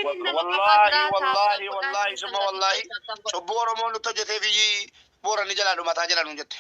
Wallaahi wallaahi wallaahi summa wallaahi cubbuu Oromoon nutti hojjetee biyyi Booranni jalaa dhumataa jira nuun jette.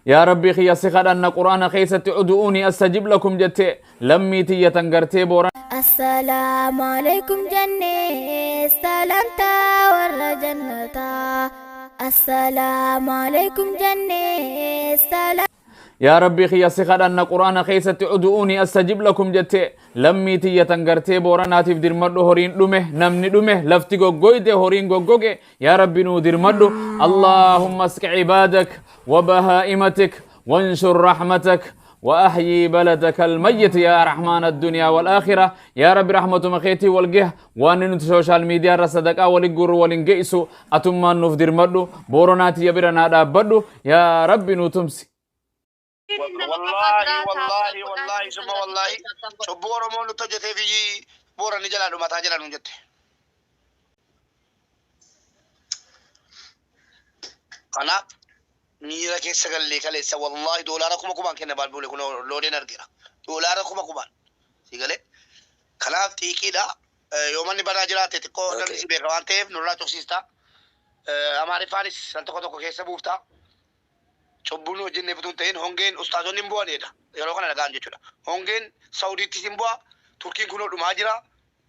Yaa Rabbii kiyya si kadhanna Qur'aana keessatti udu'uunii astajib lakum jette lammii tiyya tan gartee Booranaa Assalaamu alaikum jennee salaamtaa warra jannataa. Assalaamu alaikum jennee salaamtaa. Yaa Rabbii kiyya si kadhanna Qur'aana keessatti udu'uunii astajib lakum jette lammii tiyya tan gartee Booranaatiif dirmadhu horiin dhume namni dhume lafti goggoyte horiin goggoge yaa Rabbi nuu dirmadhu Allahumma asqi ibaadak wa bahaa'imatik wanshur rahmatak وأحيي بلدك الميت يا رحمن الدنيا والآخرة يا رب رحمة مخيتي والجه وأن نت سوشيال ميديا رصدقا ولقر ولنجئسو أتما نفدر مدو بوروناتي يبرنا دابدو يا رب نوتمسي. Wallaahi wallaahi wallaahi summa wallaahi cubbuu Oromoon nutti hojjetee biyyi Booranni jalaa dhumataa jira nuun jette. Kanaaf miira keessa gallee kaleessa wallaahi doolaara kuma kumaan kenna baalbuule kun loodeen argeera. Doolaara kuma kumaan. Si galee? Kanaaf xiiqiidha. Yoo manni banaa jiraate xiqqoo namni si beeka waan ta'eef nurraa cufsiista. Amaariffaanis al tokko tokko keessa buufta. Cubbuu nu hojjenneef utuu hin ta'in hongeen ustaazonni hin bu'aneedha. Yeroo kana dhaga'an jechuudha. Hongeen Saudiittis hin bu'a. Turkiin kunoo dhumaa jira.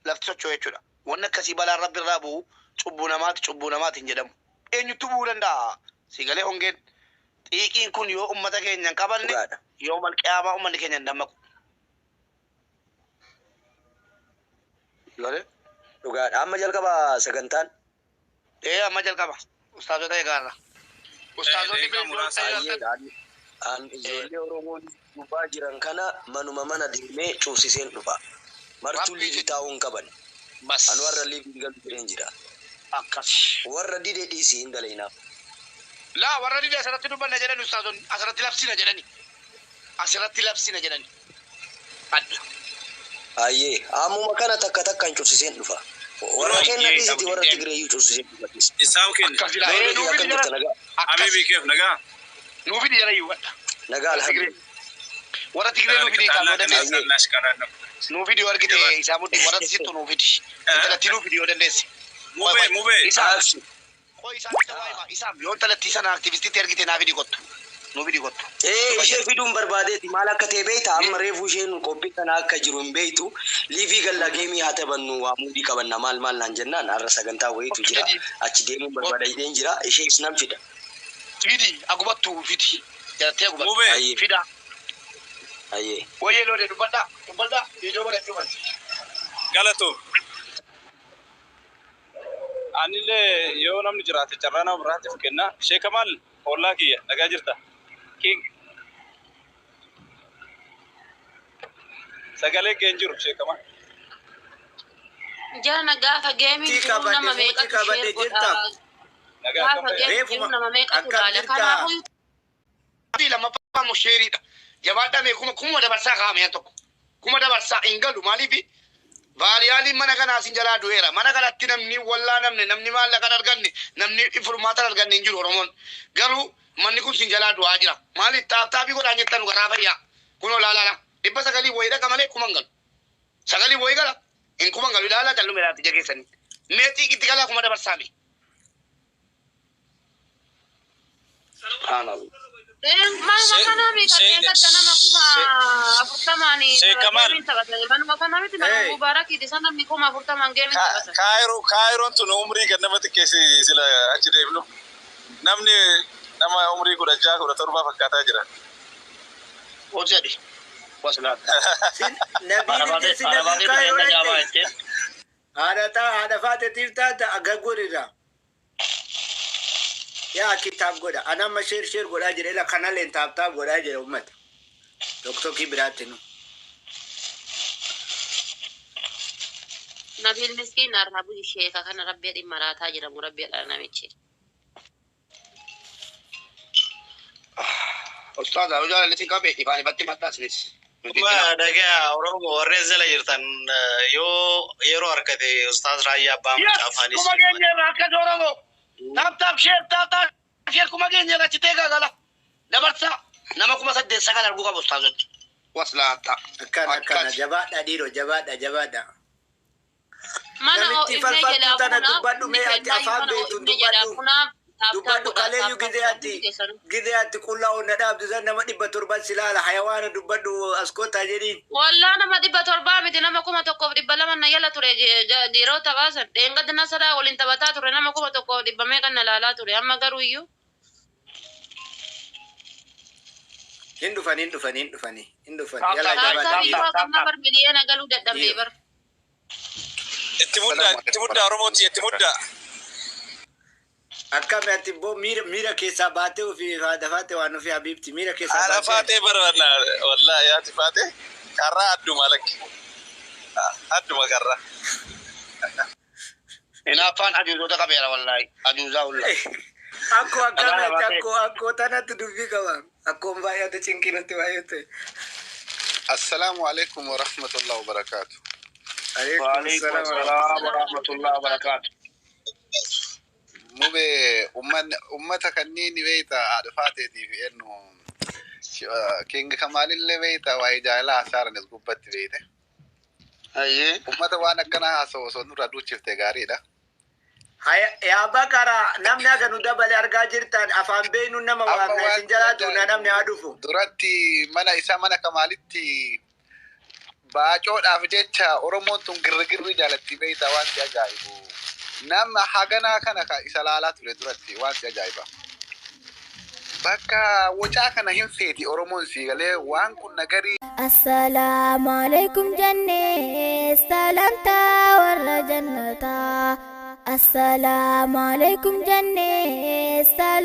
Lafti socho'e jechuudha. Wanni akkasii balaan Rabbi irraa bu'u cubbuu namaati cubbuu namaati hin jedhamu. Eenyuttuu bu'uu danda'a. Sii galee hongeen xiiqiin kun yoo ummata keenya hin qabanne Dhugaadha. yoomal qiyaamaa ummanni keenya hin dammaqu. Sii galee? Dhugaadha. Amma jalqaba sagantaan. Ee amma jalqaba. Ustaazota eegaarra. Ustaazonni Daqiiqaa muraasa. Ayyee an ijoollee Oromoo gubbaa jiran kana manuma mana deemee cuufsiseen dhufa. Martuu Rabbii liivii jedhi. taa'uu hin qaban. Bas. Anu har'a liivii hin galu jedheen jira. Akkas. Warra dide dhiisi hin dalaynaaf. Laa warra dide asirratti dubbanna jedhani ustaazonni asirratti labsina jedhani. Asirratti labsina jedhani. Adda. Ayyee ammuma kana takka takkaan cufsiseen dhufa. Warra Bro, kenna yee dhiisiti warra Abdi Tigireeyyuu cufsiseen dhufa dhiisi. Isaam kenna. Akkas jira. Ee Loodee nuu akkam fidi jirta jara. nagaa? Akkas. Habibi keef nagaa. Nuu fidi jara iyyuu adda. Nagaa Warra Tigree. alhamdulillah. Warra Tigree nuu fidi isaan yoo dandeesse. Ayyee. Nuu fidi yoo argite isaa mudhi warra sittu nuu fidi. Intalattii nuu fidi yoo dandeesse. Qoy Mubee qoy. mubee. Isaan. Abshi. Qoy isaan isa waa hima. Isaan yoo intalattii sana aktivistiitti ergite naa fidi kottu. Nuu fidi kottu. Ee Nu ishee fayyada. fiduun barbaadeeti maal akka ta'e beekta amma reefu isheen qophii kana akka jiru hin beektu liivii galla geemii haa taphannu waa muudii qabanna maal maal naan jennaan har'a sagantaa wayiitu Kottu jira jedhi. achi deemuun barbaada Kottu. jedheen jira ishees nan fida. Fidi agubattu fidi. Jalatee agubattu. Mubee. Ayyee Fidaa. ayyee. Wayyee loodee dubbadhaa. Dubbadhaa. Viidiyoo godhachuu bari. Galatoom. Anillee yoo namni jiraate carraa nama biraatiif kenna. Sheek Kamaal ollaa kiyya nagaa jirta. King sagalee kee hin jiru Sheek Kamaal. Jarana gaafa geemiin Mucii jiru nama qabadhe mucii meeqatu qabadhe sheer godha. jirta. Nagaa akkam Gaafa ta'e? geemiin jiru Reefuma nama meeqatu akkam laala. jirta. Kanaafuu Fi lammaffaa immoo sheeriidha. Jabaadhaa mee kuma kuma dabarsaa kaa'ame yan tokko. Kuma dabarsaa hin galu maaliif vaariyaaliin mana kanaa sin jalaa du'eera. Mana kanatti namni wallaa namni namni maallaqa hin arganne namni furmaata hin arganne hin jiru Oromoon. Garuu manni kun sin jalaa du'aa jira. Maaliif taaptaabii godhaan jettan garaa fayyaa. Kunoo laalaala dhibba sagalii wayii dhaqa malee kuma hin galu. Sagalii wayii gala hin kuma hin galu ilaalaa callume laatti ija keessanii. Mee xiiqitti galaa kuma dabarsaa mee. Subhaanallah. Manuma kanaa miti kanneen gadda nama kuma afurtamaan Sheek Kamaal. geemiin taphatan. Manuma kanaa miti manuma Hey. Mubaarakiiti isa namni kuma afurtamaan geemiin taphatan. Kaayiroo Kaayiroon tun umrii gad nama xiqqeessi sila achi deemnu. Namni nama umrii 16 17 fakkaataa jira. Hojii jedhi. Waslaata. Sin nabiin Arabaatee sin nabii arabaatee kaayoo bineensa jaabaa dhaqxe. jettee. Haadha taa haadha faate tiirtaa ta'a gaggodhira. Yaa akki taap godha. Ana amma sheer sheer godhaa jira. Ila kanaleen taap taap godhaa jira ummata. Toktokii biraatti nu. Nabiil miskiin har'a bu'i sheeka kana rabbi dhimma maraataa jedhamu rabbi dhala namichi. Ustaaza yoo jaalalli isin qabe ifaan ifatti maxxansa isinis. Nuti Amma itti dhagaa Oromoo warreen jala jirtan yoo yeroo argate Ustaaz Raayyaa Abbaa Yes! Macaa afaanis Kuma geenyeerra akkas Oromoo. Taap taap sheer taap taap sheer kuma geenyeerra achi teegaa gala. Dabarsaa nama 8,000 9 arguu qabu ustaazonni. Waslaata. Akkana akkana Akkas. jabaadha dhiiroo jabaadha jabaadha. Mana Namitti ho'ifnee falfaltuu jalaa tana funaa dubbadhu hundi mee ati kennaayyuu afaan mana beektuun ho'ifnee jalaa dubbadhu. funaa taaptaap Dubbadhu godhaa kaleeyyu taaptaap gizee godhaa ati hundi keessanuu. gizee ati qullaa onna dhaabdu san nama 700 si laala hayawaana dubbadhu as kottaa jedhiin. Wallaa nama 700 miti nama 1200 na jala ture yeroo taphaa san dheengadda nasaraa waliin taphataa ture nama 1000 meeqa na laalaa ture amma garuu iyyuu. Hin dhufan hin dhufan hin dhufani hin dhufan Taap yala taap jabaadha Taaptaap taap iyyuu taap akka taap ammaa taap. bar miliyoona galuu dadhabnee dhiiroo. bar. Itti muddaa itti muddaa Oromooti itti muddaa. Akkami ati immoo miira miira keessaa baatee ofii haadha faate waan ofii habiibti miira keessaa Haadha baatee faatee ati. bara wallaahi haati faatee karraa adduma lakki. Adduma karraa. Hinaaffaan ajuuzoota qabeera wallaahi. Ajuuzaa wallaahi. Akkoo akkami Dhagaadha ati baatee. akkoo akkoo tanatti dubbii qaba. Akkoon baay'ate cinqinatti baay'ate. Assalamu alaikum wa rahmatullahi wa barakatuh. Alaikum Waalaikum salaam wa assalaam rahmatullahi. wa rahmatullahi wa barakaatu. Mube ummata kanneen beeyta haadha faateetiif eenyu King Kamaalillee beeyta waa'ee jaalalaa haasaaran as gubbatti beeyte. Ayyee. Ummata waan akkanaa haasa'u osoo nurraa duuchifte gaariidha. Haya yaa bakara namni akka nu dabale argaa jirtan afaan beeynu nama Amma waamna waan isin jalaa tuuna namni haa ajaa'ibu dhufu. duratti mana isaa mana Kamaalitti baacoodhaaf jecha Oromoon tun girrigirri jaalatti beeyta waan si ajaa'ibu. Nama haganaa kana ka isa laalaa ture duratti waan si ajaa'iba. Bakka wocaa kana hin feeti Oromoon si galee waan kun nagarii Assalaamu alaikum jennee salaamtaa warra jannataa. Assalaamu alaikum jennee salaamtaa.